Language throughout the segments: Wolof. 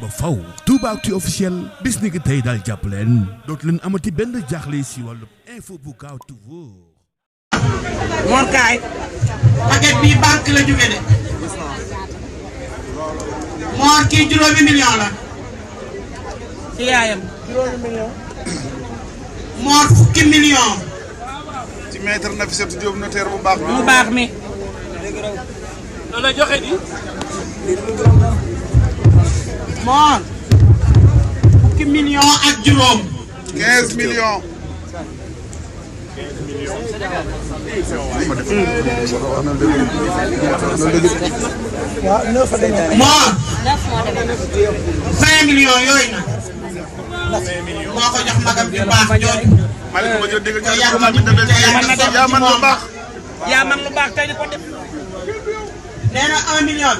ba faw Toubactu officiel bis ni ki tey daal jàpp leen dootu leen amati benn jaaxle si wàllu info bu gaaw te wóor. Mor kaay paquet bii banque la jóge de Mor kii juróomi million la ci yaayam juróomi million Mor fukki million ci maître Nafissatou Diop notaire bu baax mu baax mi la joxe di Mor fukki million ak juróom 15 millions Mor 20 millions yooyu na moo ko jox magam bi baax jooju Malick ma jot dégg nga yaa man lu baax yaa man lu baax tey di ko def nee na 1 million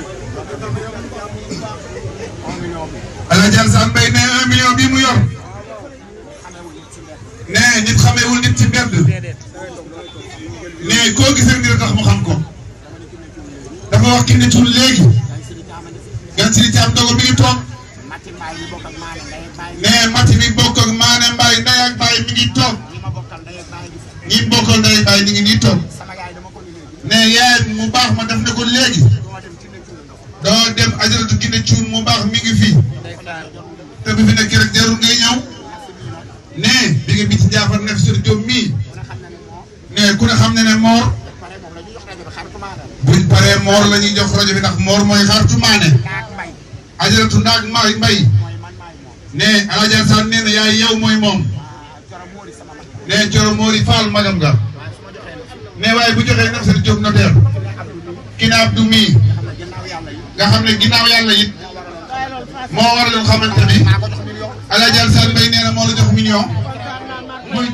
Alaaji Alassane Mbaye ne 1 million bii mu yor ne nit xameewul nit ci mbedd ne koo gis rek dina tax mu xam ko dafa wax ki ne tuul léegi gan si ci am dogo mi ngi toog ne mati mi bokk ak maane Mbaye ndey ak Baye mi ngi toog ñi bokkal ndey Baye ñu ngi nii toog ne yaay mu baax ma def ne ko léegi doo dem ajaratu ki ne cuun mu baax mi ngi fii te bi fi nekk rek jarul ngay ñëw ne bi nga bi ci Jaafar Nafissatou Diop mii ne ku ne xam ne ne Mor buñ paree Mor la ñuy jox rajo bi ndax Mor mooy xaritu maane ajaratu ndaag Mbay ne Alaaji Alassane nee na yaay yow mooy moom ne Coro Mori Fall magam nga ne waaye bu joxee Nafissatou Diop notaire ki ne Abdou mii nga xam ne ginnaaw yàlla it moo waraloon xamante ni Alaaji Alassane Mbaye nee na moo la jox million muy